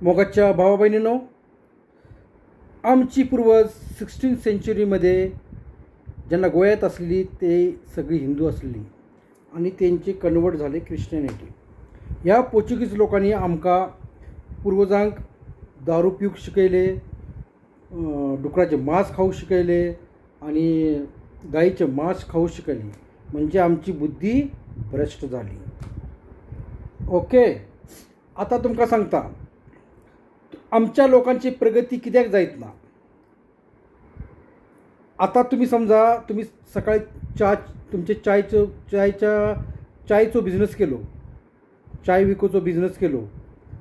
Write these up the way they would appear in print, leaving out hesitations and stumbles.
मोगाच्या भावा बहिणींनो, आमची पूर्वज 16th सेंचुरीमध्ये ज्यांना गोव्यात असलेली ते सगळी हिंदू असलेली आणि त्यांचे कन्वर्ट झाले क्रिश्चियनिटी. ह्या पोर्चुगीज लोकांनी आमकां पूर्वजांक दारू पिवंक शिकयले, डुकराचे मांस खावंक शिकयले आनी गायीचे मांस खावंक शिकयले. म्हणजे आमची बुद्धी भ्रश्ट जाली. ओके, आतां तुमकां सांगता आमच्या लोकांची प्रगती कित्याक जायत ना. आतां तुमी समजा तुमी सकाळी च्या तुमचे चायचो चायच्या चायचो बिजनस केलो, चाय विकोचो बिजनस केलो,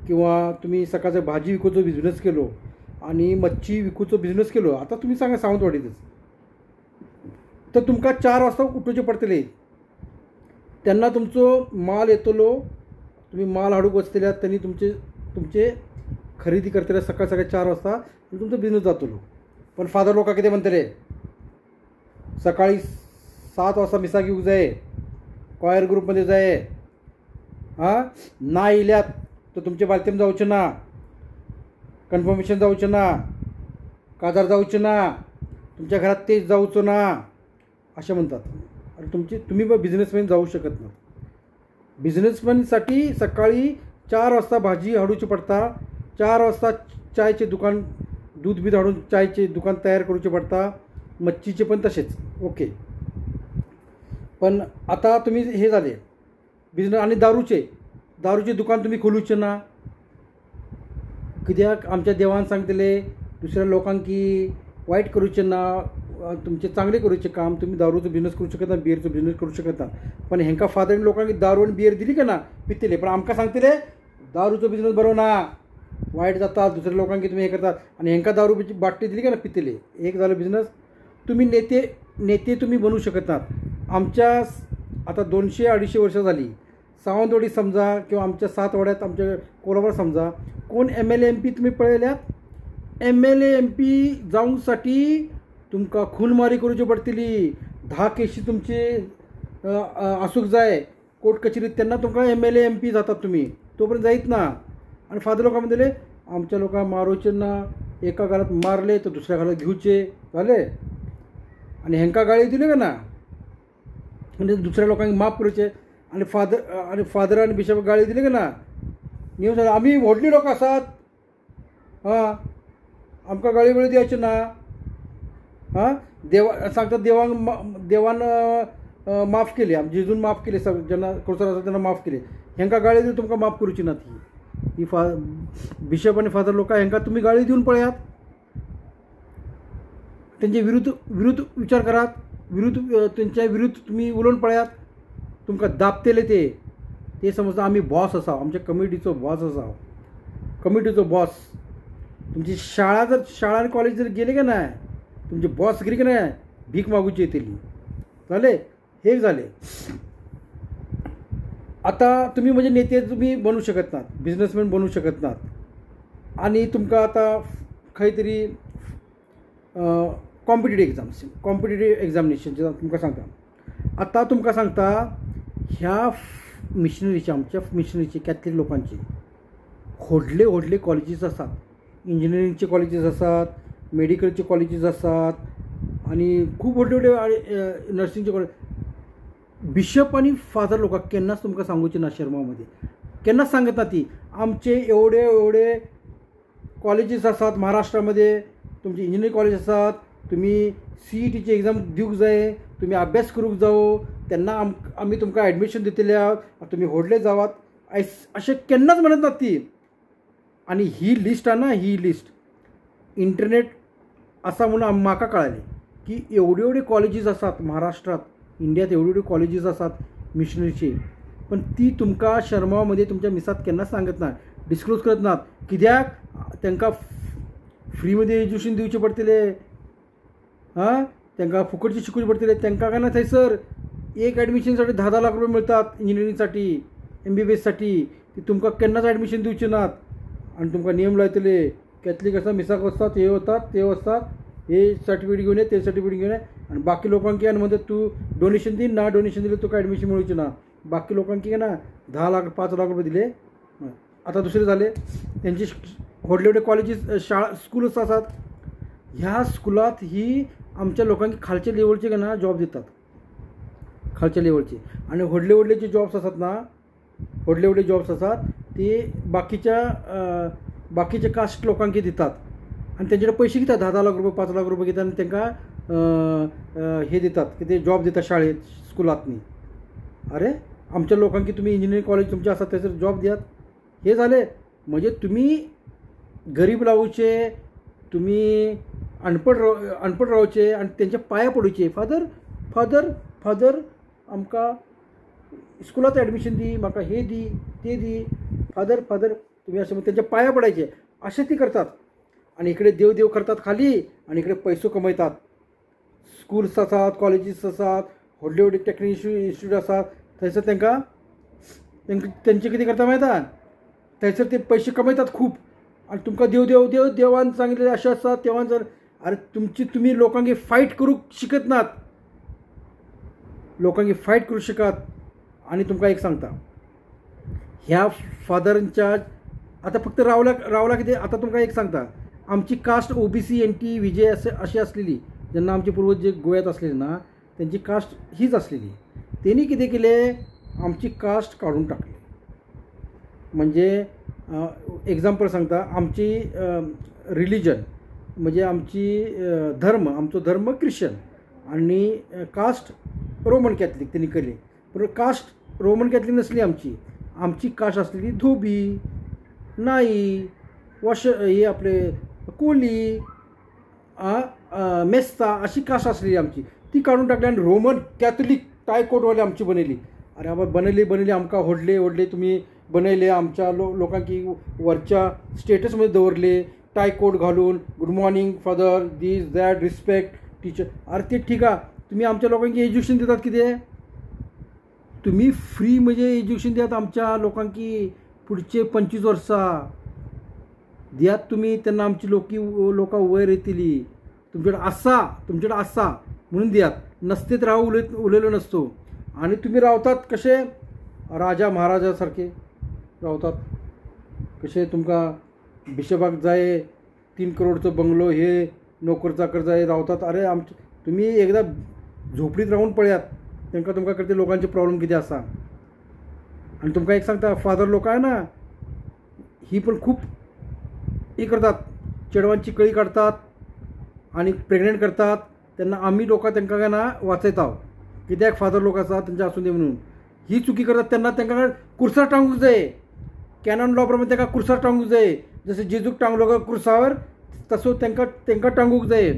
किंवा तुमी सकाळचो भाजी विकोचो बिजनस केलो आनी मच्छी विकूचो बिजनस केलो. आतां तुमी सांगा सावंतवाडीतच तर तुमकां 4 वाजता उठोवचें पडटलें. तेन्ना तुमचो माल येतलो, तुमी माल हाडूंक वचतले तेन्ना तुमचे तुमचे खरेदी करतले सकाळ सकाळी 4 वाजता आनी तुमचो बिजनस जातलो. पण फादर लोकां कितें म्हणटले, सकाळी 7 वाजता मिसाक येवंक जाय, कॉयर ग्रुपमध्ये जाय, आं ना येयल्यात तर तुमचें बालतेम जावचें ना, कन्फर्मेशन जावचें ना, काजार जावचें ना, तुमच्या घरात तेज जावचो ना, अशें म्हणतात. आनी तुमची तुमी बिजनेसमॅन जावं शकत ना. बिजनेसमॅनसाठी सकाळी 4 वाजता भाजी हाडूची पडटा, 4 वाजता चायचे दुकान दूध बीद हाडून चायचे दुकान तयार करूचें पडटा, मच्छीचे पण तशेंच. ओके, पण आता तुमी हे जाले बिजनेस. आनी दारूचे दारूचे दुकान तुमी खोलूचे ना, कित्याक आमच्या देवान सांगतले दुसऱ्या लोकांक की वायट करूचें ना, तुमचें चांगलें करूचें काम. तुमी दारूचो बिजनस करूं शकना, बियरचो बिजनस करूं शकना. पण हेंकां फादर लोकांक दारू आनी बियर दिली काय ना पितले, पण आमकां सांगतले दारूचो बिजनस बरो ना, वायट जाता, दुसऱ्या लोकांक तुमी हें करतात. आनी हेंकां दारू बाटली दिली काय ना पितले. एक जालो बिजनस. तुमी नेते नेते तुमी बनूं शकत नात. आमच्या आतां 200-250 वर्सां जालीं सावंतवाडी समजा किंवा आमच्या 7 वाड्यात आमच्या कोल्हापूर समजा कोण MLA MP तुमी पळयल्यात? MLA MP जावंक तुमकां खूनमारी करूची पडटली, 10 केशी तुमचे आसूंक जाय कोर्ट कचेरीत, तेन्ना तुमकां MLA MP जातात तुमी, तो पर्यंत जायत ना. आनी फादर लोकां म्हणटले आमच्या लोकांक मारूचें ना, एका घरात मारले तर दुसऱ्या घरात घेवचे जाले, आनी हेंकां गाळी दिल्यो काय ना म्हणजे दुसऱ्या लोकांक माफ करूचें. आनी फादर आनी बिशपाक गाळी दिली काय ना, नियम सांगता आमी व्हडली लोक आसात, आं आमकां गाळी बिळी दिवचे ना, आं देवा सांगता देवांक देवान माफ केली, आम जेजून माफ केली, जेन्ना क्रोसार आसा तेन्ना माफ केली. हेंकां गाळी दिवन तुमकां माफ करूची ना ती. ही बिशप आनी फादर लोकां हेंकां तुमी गाळी दिवन पळयात, तेंचे विरुद्ध विरुद्ध विचार करात, विरुद्ध तेंच्या विरुद्ध तुमी उलोवन पळयात, तुमकां दाबतले ते. ते समजता आमी बॉस आसा, आमच्या कमिटीचो बॉस आसा, कमिटीचो बॉस. तुमची शाळा जर शाळा आनी कॉलेज जर गेली काय ना, तुमचे बॉस गेली काय ना, भीक मागूची येतली. जाले हे जाले. आतां तुमी म्हणजे नेते तुमी बनूं शकत नात, बिजनसमॅन बनूं शकत नात. आनी तुमकां आतां खंय तरी कॉम्पिटेटीव एग्जाम्स कॉम्पिटेटीव एग्जामिनेशन तुमकां सांगता. आतां तुमकां सांगता ह्या मिशनरीचे आमच्या मिशनरीचे कॅथलीक लोकांचे व्हडले व्हडले कॉलेजीस आसात, इंजिनियरींगचे कॉलेजीस आसात, मेडिकलचे कॉलेजीस आसात, आनी खूब व्हडले व्हडले नर्सिंगचे कॉलेज. बिशप आनी फादर लोकांक केन्नाच तुमकां सांगूचें ना, शेरमांव केन्नाच सांगत ना ती. आमचे एवढे एवढे कॉलेजीस आसात महाराष्ट्रामध्ये, तुमचे इंजिनियरींग कॉलेज आसात, तुमी CETची एग्जाम दिवंक जाय, तुमी अभ्यास करूंक जावो, तेन्ना आमी तुमकां एडमिशन दितले आहात, तुमी व्हडले जावात, अशें केन्नाच म्हणत नात ती. आनी ही लिस्ट आहा ना, ही लिस्ट इंटरनेट आसा म्हणून म्हाका कळ्ळें की एवढ्यो एवढ्यो कॉलेजीस आसात महाराष्ट्रात, इंडियात एवढ्यो एवढ्यो कॉलेजीस आसात मिशनरीची, पण ती तुमकां शर्मा मध्ये तुमच्या मिसात केन्नाच सांगत ना, डिस्क्लोज करत नात. कित्याक तांकां फ्रीमध्ये एज्युकेशन दिवचें पडटलें, हां तांकां फुकटचें शिकोवचें पडटलें. तांकां काय ना थंयसर एक ॲडमिशनसाठी 10-10 लाख रुपये मिळतात इंजिनियरींगसाठी, MBBSसाठी, ती तुमकां केन्नाच ॲडमिशन दिवचे नात. आनी तुमकां नियम लायतले, कॅथलीक आसा मिसाक वचतात, हे वतात ते वचतात, हे सर्टिफिकेट घेवन ये, ते सर्टिफिकेट घेवन ये, आनी बाकी लोकांक आनी म्हणटा तूं डोनेशन दी ना, डोनेशन दिलें तुका ॲडमिशन मेळचें ना. बाकी लोकांक ना 10 लाख 5 लाख रुपये दिले. आतां दुसरे जाले तेंचे व्हडले व्हडले कॉलेजीस शाळा स्कूल्स आसात, ह्या स्कुलांत ही आमच्या लोकांक खालच्या लेवलचे ना जॉब दितात, खालच्या लेवलचे. आनी व्हडले व्हडले जे जॉब्स आसात ना, व्हडले व्हडले जॉब्स आसात ते बाकीच्या बाकीचे कास्ट लोकांक दितात आनी तेंचे कडेन पयशे घेतात, 10-10 लाख रुपया 5 लाख रुपया घेतात आनी तांकां हे दितात कितें जॉब दितात शाळेंत स्कुलांतनी. अरे आमच्या लोकांक तुमी इंजिनियरींग कॉलेज तुमचे आसा थंयसर जॉब दियात. हे जालें म्हणजे तुमी गरीब रावचे, तुमी अनपड अनपड रावचे आनी तेंच्या पांया पडुचे, फादर फादर फादर आमकां स्कुलांत एडमिशन दी, म्हाका हे दी ते दी, फादर फादर तुमी अशें म्हणून तेंच्या पांया पडायचे, अशें ती करतात. आनी इकडे देव देव करतात खाली आनी इकडे पैसो कमयतात. स्कुल्स आसात, कॉलेजीस आसात, व्हडले व्हडले टेक्निकल इन्स्टिट्यूट आसात, थंयसर तांकां तेंचे कितें करता मागीर थंयसर ते पयशे कमयतात खूब. आनी तुमकां देव देव देव देवान सांगिल्लें अशें आसा, देवान जर अरे तुमची तुमी लोकांक फायट करूंक शिकत नात, लोकांक फायट करूंक शिकात. आनी तुमकां एक सांगता, ह्या फादरांच्या आतां फक्त रावला रावला कितें, आतां तुमकां एक सांगता, आमची कास्ट OBC NT VJ असे अशी आसलेली जेन्ना आमचे पुर्वज जे गोव्यात आसलेले ना तेंची कास्ट हीच आसलेली. तेणी कितें केलें, आमची कास्ट काडून टाकली. म्हणजे एग्जाम्पल सांगता, आमची रिलीजन म्हणजे आमची धर्म, आमचो धर्म क्रिश्चन आनी कास्ट रोमन कॅथलीक तेणी केली. पूण कास्ट रोमन कॅथलीक नसली आमची, आमची कास्ट आसलेली धोबी, नाई, वॉश हे आपले कोली, मेस्ता अशी कास्ट आसलेली आमची, ती काडून टाकली आनी रोमन कॅथलीक टायकोटवाले आमची बनयली. अरे बाबा बनयली बनयली आमकां व्हडले व्हडले तुमी बनयले, आमच्या लोकांक वरच्या स्टेटसमध्ये दवरले, टायकोट घालून good morning father, this that, respect teacher. अरे ते ठीक आहा, तुमी आमच्या लोकांक एज्युकेशन दितात कितें, तुमी फ्री म्हणजे एज्युकेशन दियात आमच्या लोकांक पुढचे 25 वर्सां दियात तुमी, तेन्ना आमची लोकी लोकां वयर येतली. तुमच्याकडे आसा, तुमच्याकडे आसा म्हणून दियात, नसतेत राव उलयलो नसतो. आनी तुमी रावतात कशे राजा महाराजा सारखे रावतात, कशे तुमकां बिशपाक जाय 3 करोडचो बंगलो, हे नोकर चाकर जाय रावतात. अरे आमचे तुमी एकदां झोपडीत रावून पळयात, तांकां तुमकां कळटलें लोकांचे प्रॉब्लम कितें आसा. आनी तुमकां एक सांगता, फादर लोक आहे ना ही पण खूप हे करतात, चेडवांची कळी काडतात आनी प्रेग्नंट करतात. तेन्ना आमी लोकां तांकां काय ना वाचयता, कित्याक फादर लोक आसा तेंचे आसूं दी म्हणून. ही चुकी करतात तेन्ना तांकां कुर्सार टांगूंक जाय, कॅनन लॉ प्रमाणे तांकां कुर्सार टांगूंक जाय. जशें जेजूक टांगलो कुर्सावर तसो तांकां तांकां टांगूंक जाय,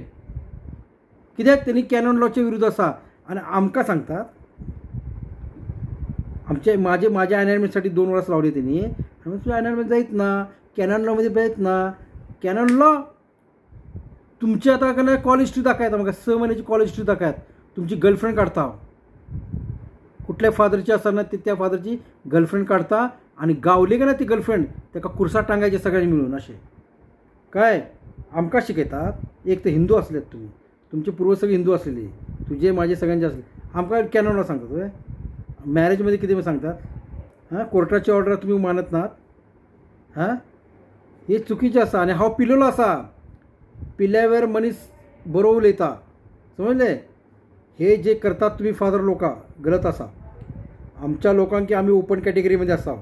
कित्याक तेणी कॅनन लॉचे विरुद्ध आसा. आनी आमकां सांगतात, आमचे माझे माझ्या एनआयएमसाठी 2 वर्स लावली तेणी, आनी तुवें एनआयएम जायत ना, कॅनन लॉमध्ये जायत ना. कॅनन लॉ तुमचे आतां केन्ना कॉल हिस्ट्री दाखयात, म्हाका 6 म्हयन्याची कॉल हिस्ट्री दाखयात, तुमची गर्लफ्रेंड काडता हांव, कुठल्या फादरची आसा ना ते त्या फादरची गर्लफ्रेंड काडता आनी गावली काय ना ती गर्लफ्रेंड ताका कुर्सार टांगायचे सगळ्यांनी मिळून. अशें काय आमकां शिकयतात. एक तर हिंदू आसलेत तुमी, तुमचे पूर्वज सगळे हिंदू आसलेले, तुजे माझे सगळ्यांचे आसले, आमकां कॅनन लॉ सांगता तुवें. मॅरेजमध्ये कितें सांगतात, हां कोर्टाची ऑर्डर तुमी मानत नात, हां हे चुकीचें आसा. आनी हांव पिलेलो आसा, पिल्यावर मनीस बरो उलयता, समजलें. हे जे करतात तुमी फादर लोकां गलत आसा. आमच्या लोकांक आमी ओपन कॅटेगरीमध्ये आसा.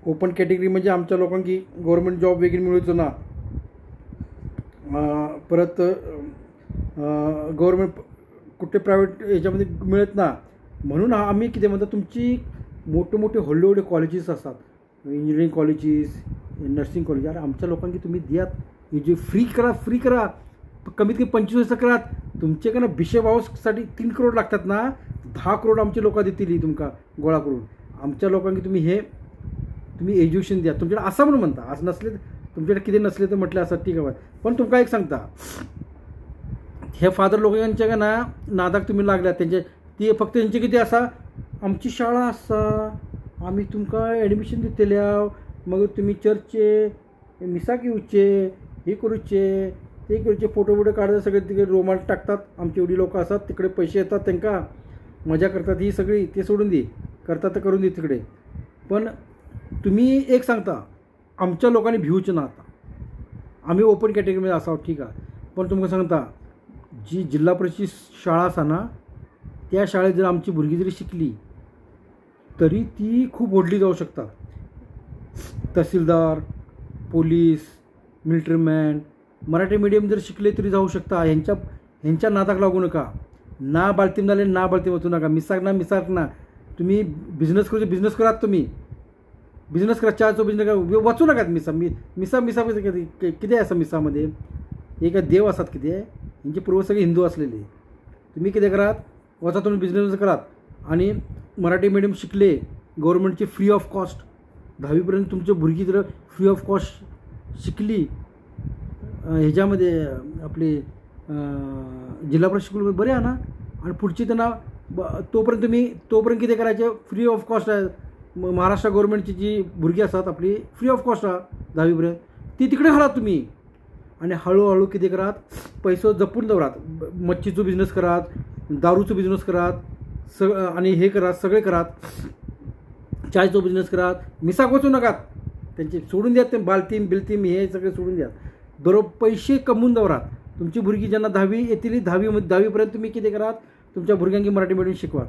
ओपन कॅटेगरी म्हणजे आमच्या लोकांक गव्हर्मेंट जॉब बेगीन मेळचो ना, परत गव्हर्मेंट कुठे प्रायव्हेट हेच्यामध्ये मिळत ना. म्हणून आमी कितें म्हणटा, तुमची मोठे मोठे व्हडले व्हडले कॉलेजीस आसात, इंजिनियरींग कॉलेजीस, नर्सिंग कॉलेज, अरे आमच्या लोकांक तुमी दियात, जे फ्री करा, फ्री करा, कमीत कमी 25 वर्सां करात. तुमचे कडे बिशप हाऊससाठी 3 करोड लागतात ना, 10 करोड आमचे लोकां दितली तुमकां गोळा करून. आमच्या लोकांक तुमी हे तुमी एज्युकेशन दियात. तुमच्याकडे आसा म्हणून म्हणटा, आज नसले तुमच्याकडे कितें नसले तर म्हटलें आसा ठीक आसा. पण तुमकां एक सांगता, हे फादर लोकांच्या काय ना नादाक तुमी लागल्यात, तेंचे ती फक्त तेंचे कितें आसा, आमची शाळा आसा, आमी तुमकां एडमिशन दितले, मागीर तुमी चर्चे मिसाक येवचे, हे करूचे ते करूचे, फोटो बिटो काडतात सगळे तिकडे रोमात टाकतात. आमची एवढी लोकं आसात तिकडे पैसे येतात तांकां, मजा करतात ही सगळी, ते सोडून दी, करतात तर करून दी तिकडे. पण तुम्ही एक सांगता, आमच्या लोकांनी भिवचें ना. आतां आमी ओपन कॅटेगरीमध्ये आसा, ठीक आहा, पण तुमकां सांगता जी जिल्हा परिशद शाळा आसा ना त्या शाळेत जर आमची भुरगीं जरी शिकली तरी ती खूब व्हडली जावं शकता. तहसीलदार, police, military man, Marathi medium जर शिकले तरी जावं शकता. हेंच्या नादाक लागू नका. ना बालतीम जालें ना बालतीम वचूं नाका. मिसाक ना मिसाक ना. तुमी बिजनस करचे बिजनस करात, तुमी बिजनस करा, च्याचो बिजनस करा, वचूं नाकात मिसा. मिसा मिसा कितें आसा मिसामध्ये? एक देव आसात कितें? हेंचे पूर्वज सगळे हिंदू आसलेले. तुमी कितें करात, वचा तुमी बिजनस करात. आनी मराठी मिडियम शिकले गव्हर्मेंटची फ्री ऑफ कॉस्ट धावी पर्यंत तुमचे भुरगीं जर फ्री ऑफ कॉस्ट शिकली हेज्यामध्ये आपली जिल्हा परिषद स्कूल बरें आहा ना. आनी पुढची त्यांना तोपर्यंत तुमी तोपर्यंत कितें करायचें, फ्री ऑफ कॉस्ट महाराष्ट्र गव्हर्मेंटची जी भुरगीं आसात आपली फ्री ऑफ कॉस्ट आहा धावी पर्यंत, ती तिकडे घालात तुमी. आनी हळूहळू कितें करात, पयसो जपून दवरात. मच्छीचो बिजनस करात, दारूचो बिजनस करात, आनी हे करात, सगळे करात, चायचो बिजनस करात. मिसाक वचूं नाकात, त्यांचे सोडून दियात ते बालतीम बिलतीम हे सगळे सोडून दियात. बरोबर पैसे कमवून दवरात. तुमची भुरगीं जेन्ना धावी येतली, धावी पर्यंत तुमी कितें करात, तुमच्या भुरग्यांक मराठी मिडियम शिकवात.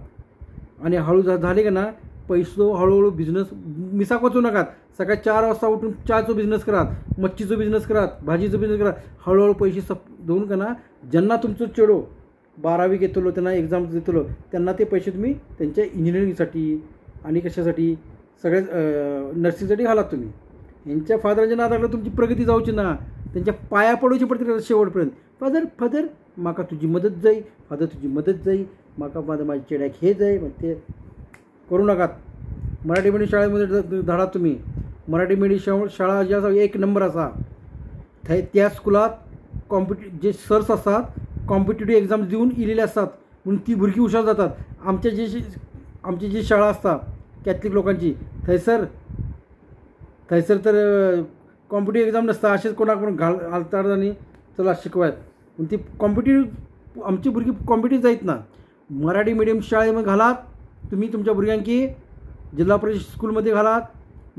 आनी हळू झाले का ना पैसो हळूहळू बिजनस, मिसाक वचूं नाकात. सकाळी 4 वाजता उठून च्याचो बिजनस करात, मच्छीचो बिजनस करात, भाजीचो बिजनस करात. हळूहळू पैसे दवरून का ना जेन्ना तुमचो चेडो 12वी घेतलो, त्यांना एक्झाम दितलो, त्यांना ते पैसे तुम्ही त्यांच्या इंजिनिअरिंगसाठी आणि कशासाठी सगळे नर्सिंगसाठी घालात तुम्ही. यांच्या फादरांच्या नादाक लागल्यार तुमची प्रगती जावची ना. त्यांच्या पाया पडोवचे पडटले शेवटपर्यंत. फादर फादर म्हाका तुजी मदत जाय, फादर तुजी मदत जाय, म्हाका फादर म्हाज्या चेड्याक हे जाय. ते करूं नाकात. मराठी मिडियम शाळेमध्ये धाडात तुमी. मराठी मिडियम शाळा जी आसा एक नंबर आसा. थंय त्या स्कुलात जे सर्स आसात कॉम्पिटेटीव एग्जाम दिवन येयलेले आसतात, म्हणून ती भुरगीं हुशार जातात. आमची जी शाळा आसता कॅथलीक लोकांची, थंयसर थंयसर तर कॉम्पिटेटीव एग्जाम नासता, अशेंच कोणाक कोण घालतात आनी चला शिकवात. पूण ती कॉम्पिटेटीव आमची भुरगीं कॉम्पिटेटीव जायत ना. मराठी मिडियम शाळेमध्ये घालात तुम्ही तुमच्या भुरग्यांकी, जिल्हा परिषद स्कूलमध्ये घालात,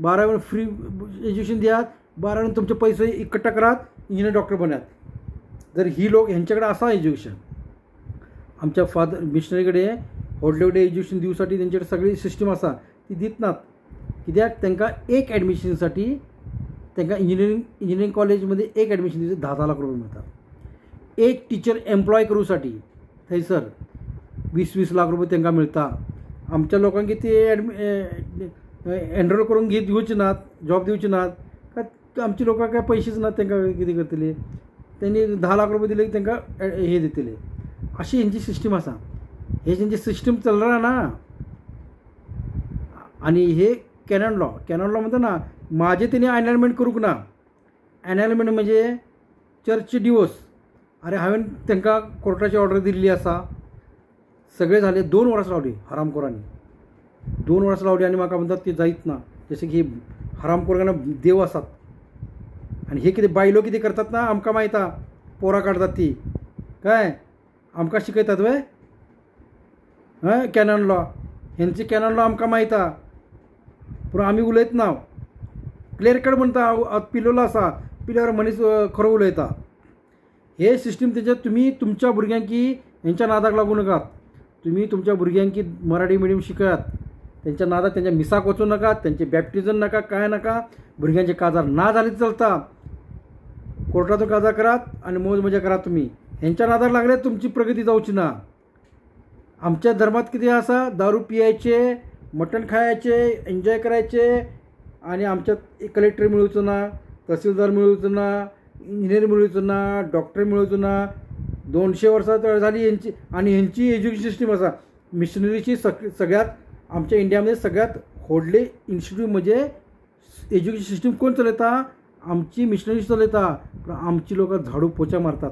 12वी फ्री एज्युकेशन दियात, 12वी तुमचे पैसे इकट्ठा करात, इंजिनियर डॉक्टर बनात. जर ही लोक ह्यांच्याकडे असा एज्युकेशन, आमच्या फादर मिशनरीकडे व्हडले व्हडले एज्युकेशन दिवसाठी तेंच्याकडे सगळी सिस्टम आसा, ती दित नात. कित्याक तांकां एक एडमिशनसाठी तांकां इंजिनिअरिंग कॉलेजमध्ये एक ॲडमिशन दिवचे 10-10 लाख रुपये मिळतात. एक टिचर एम्प्लॉय करूसाठी थंयसर 20-20 लाख रुपये तांकां मिळता. आमच्या लोकांक ते एनरोल करून घेत दिवचे नात, जॉब दिवचे नात. काय आमची लोकां काय पैसेच नात, तांकां कितें करतली? तेणी 10 लाख रुपये दिले की तांकां हे दितले. अशी हेंची सिस्टम आसा. हे तेंची सिस्टम चलना ना. आनी हे कॅनन लॉ, कॅनन लॉ म्हणटा ना, म्हाजे तेणी एनलमेंट करूंक ना. एनलमेंट म्हणजे चर्च डिवोर्स. अरे हांवें तांकां कोर्टाची ऑर्डर दिल्ली आसा, सगळें जालें. 2 वर्सां रावली हरामखोरांनी, 2 वर्सां रावली आनी म्हाका म्हणटात ती जायत ना. जशें की हरामखोर देव आसात. आनी हे कितें बायलो कितें करतात ना आमकां मायत आहा, पोरां काडटात ती काय आमकां शिकयतात वे हय कॅनन लॉ. हेंचे कॅनन लॉ आमकां मायत आहा, पूण आमी उलयत ना. क्लियर कट म्हणटा, पिलोलो आसा, पिल्यावर मनीस खरो उलयता. हे सिस्टम तेजे तुमी तुमच्या भुरग्यांकी हेंच्या नादाक लागूं नाकात. तुमी तुमच्या भुरग्यांकी मराठी मिडियम शिकयात, तेंच्या नादाक तेंच्या मिसाक वचूं नाकात, तेंचे बॅप्टिजम नाका, कांय नाका. भुरग्यांचे काजार ना जाले चलता, कोर्टाचो काजार करात आनी मौज मजा करात. तुमी हेंच्या नादाक लागले तुमची प्रगती जावची ना. आमच्या धर्मात कितें आसा, दारू पियायचे, मटण खायचे, एन्जॉय करायचे, आनी आमच्यात कलेक्टर मेळोवचो ना, तहसीलदार मेळोवचो ना, इंजिनियर मेळोवचो ना, डॉक्टर मेळोवचो ना. 200 वर्सां जाली हेंची. आनी हेंची एज्युकेशन सिस्टम आसा मिशनरीची. सगळ्यात आमच्या इंडियामध्ये सगळ्यात व्हडले इन्स्टिट्यूट म्हणजे एज्युकेशन सिस्टम कोण चलयता? आमची मिशनरी चलयता. पूण आमची लोकां झाडू पोचा मारतात.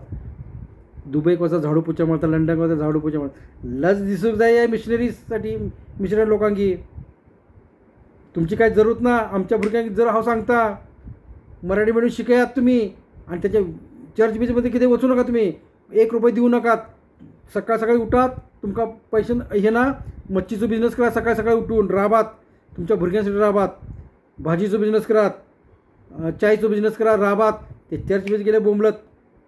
दुबईक वचा झाडू पोचा मारतात, लंडन वचा झाडू पोचा मारतात. लज दिसूंक जाय मिशनरीसाठी, मिशनरी लोकांकी. तुमची काय जरूरत ना. आमच्या भुरग्यांक जर हांव सांगता मराठी मिडियम शिकयात तुमी, आनी तेच्या चर्च बीचमध्ये कितें वचूं नाका तुमी, 1 रुपये दिवं नाकात. सकाळ सकाळी उठात, तुमकां पैसे हे ना, मच्छीचो बिजनस करा. सकाळ सकाळी उठून राबात, तुमच्या भुरग्यांसाठी राबात, भाजीचो बिजनस करात. चायचो बिजनेस करा, राबात. ते चर्च बीच गेले बोंबलत,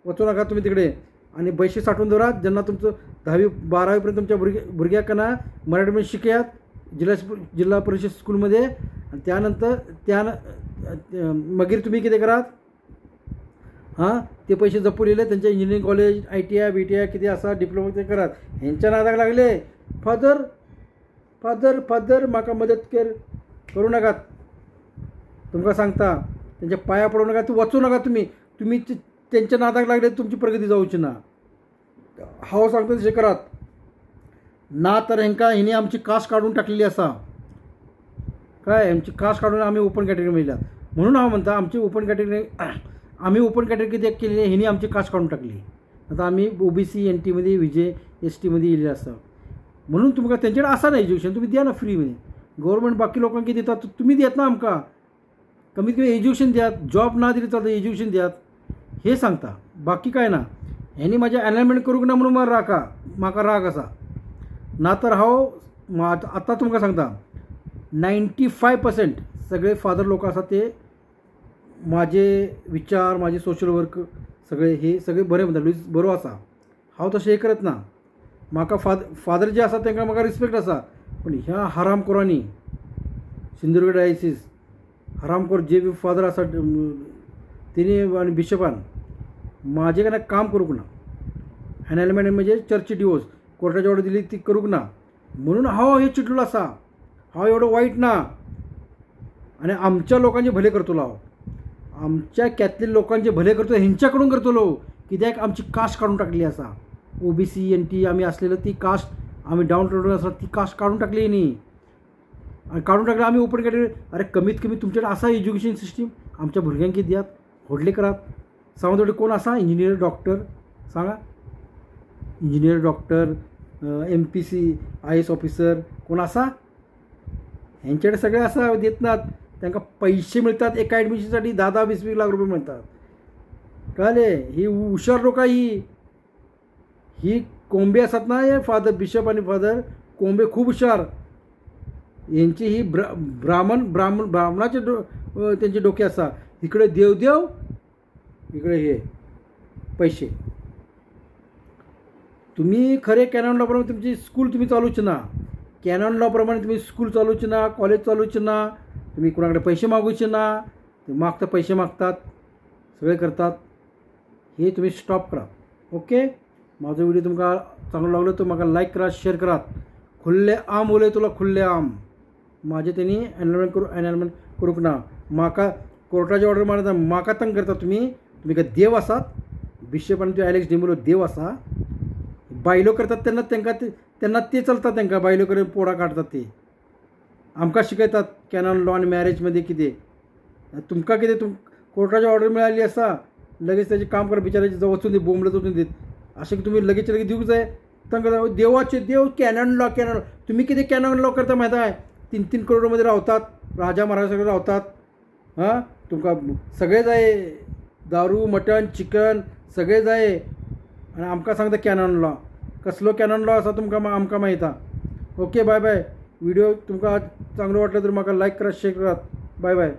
वचू नका तुम्ही तिकडे. आणि पैसे साठवून दवरात, जेन्ना तुमचो 10वी 12वी पर्यंत तुमच्या भुरग्याक ना मराठीमध्ये शिकयात जिल्हा परिषद स्कूलमध्ये. आणि त्यानंतर त्या मागीर तुमी कितें करात, हां ते पैसे जपून येयले तेंचे इंजिनियरींग कॉलेज, ITI BTI कितें आसा डिप्लोमा ते करात. हेंच्या नादाक लागले फादर फादर फादर म्हाका मदत कर, करूं नाकात. तुमकां सांगता तेंच्या पांया पडूं नाकात, वचूं नाका तुमी. तुमी तेंच्या नादाक लागले तुमची प्रगती जावची ना. हांव सांगता तशें करात, ना तर हेंकां हेणी आमची कास्ट काडून टाकलेली आसा. काय आमची कास्ट काडून आमी ओपन कॅटेगरी मेळ्ळ्या म्हणून हांव म्हणटा आमची ओपन कॅटेगरी, आमी ओपन कॅटेगरी कित्याक केली, हेणी आमची कास्ट काडून टाकली. आतां आमी OBC NT मध्ये VJ ST मध्ये येयल्ले आसा. म्हणून तुमकां तेंचे कडेन आसा ना एज्युकेशन, तुमी दिया ना फ्री मध्ये. गव्हर्मेंट बाकी लोकांक कितें दिता तुमी दियात ना आमकां, कमीत कमी एज्युकेशन दियात. जॉब ना दिली चलता, एज्युकेशन दियात हे सांगता, बाकी काय ना. हेणी म्हाजें एनलमेंट करूंक ना म्हणून म्हाका राग आसा. ना तर हांव आतां तुमकां सांगता 95% सगळे फादर लोक आसा ते म्हाजे विचार, म्हाजे सोशल वर्क सगळे हे सगळे बरें म्हणटा, लुईस बरो आसा. हांव तशें हें करत ना. म्हाका फादर जे आसा तांकां म्हाका रिस्पेक्ट आसा, पूण ह्या हरामखोरांनी सिंधुदुर्ग डायसिस हरामखोर जे बी फादर आसा तेणी आनी बिशपान म्हाजे कडेन काम करूंक ना. एनलमेंट म्हणजे चर्च डिवोर्स कोर्टाची ऑर्डर दिली ती करूंक ना म्हणून हांव हे चिटलो आसा. हांव एवढो वायट ना आनी आमच्या लोकांचे भले करतलो हांव, आमच्या कॅथलीक लोकांचे भले करतलो, हेंच्या कडून करतलो. कित्याक आमची कास्ट काडून टाकली आसा. OBC NT आमी आसलेलो ती कास्ट आमी डावन टू आसा ती कास्ट काडून टाकली न्ही, आनी काडून टाकली आमी ओपन कॅटेगरी. अरे कमीत कमी तुमचे कडेन आसा एज्युकेशन सिस्टीम, आमच्या भुरग्यांक कितें दियात, व्हडले करात. सावंतवाडी कोण आसा इंजिनियर डॉक्टर सांगा, engineer doctor MPC IAS officer कोण आसा? हेंचे कडेन सगळे आसा, दित नात. तांकां पयशे मिळतात एका एडमिशनसाठी 10-10, 20-20 लाख रुपये मिळतात. कळ्ळें? ही हुशार लोकां, ही ही कोंबे आसात ना हे फादर बिशप आनी फादर कोंबे खूब हुशार. हेंची ही ब्राह्मण ब्राह्मण ब्राह्मणाचे तेंचे डोके आसा. इकडे देवदेव, इकडे हे पैसे. तुम्ही खरे कॅनॉन लॉ प्रमाणे तुमची स्कूल तुम्ही चालूच ना, कॅनॉन लॉ प्रमाणे तुम्ही स्कूल चालूच ना, कॉलेज चालूच ना, तुम्ही कोणाकडे पैसे मागूचे ना, ते मागता पैसे मागतात, सगळे करतात. हे तुम्ही स्टॉप करा. ओके, म्हाजो व्हिडिओ तुमकां चांगलो लागलो तर म्हाका लायक करात, शेअर करात. खुल्ले आम उलयतलो, खुल्ले आम. म्हाजे तेणी एनलमेंट करूंक ना. म्हाका कोर्टाची ऑर्डर मारता, म्हाका तंग करता तुमी. तुमी काय देव आसात? बिशप आनी त्यो एलेक्स डिमोलो देव आसा? बायलो करतात तेन्ना तांकां तेन्ना ते चलता तांकां, बायलो करून पोडां काडटात ते. आमकां शिकयतात कॅनॉन लॉ आनी मॅरेजमध्ये कितें. तुमकां कितें कोर्टाची ऑर्डर मेळ्ळी आसा लगेच ताचें काम कर, बिचाऱ्याचें वचून दी, बोंबलत वचून दीत अशें तुमी लगेच लगेच दिवंक जाय. तांकां देवाचे देव कॅनॉन लॉ, कॅनॉन लॉ. तुमी कितें कॅनॉन लॉ करता माहिती आहे? 3-3 करोडमध्ये रावतात, राजा महाराजा सगळे रावतात. हां, तुमकां सगळें जाय, दारू मटन चिकन सगळें जाय, आनी आमकां सांगता कॅनॉन लॉ. कसलो कॅनॉन लॉ आसा तुमकां आमकां माहिती. ओके, बाय बाय. व्हिडिओ तुमकां चांगलो वाटलो तर म्हाका लायक करात, शेअर करात. Bye bye.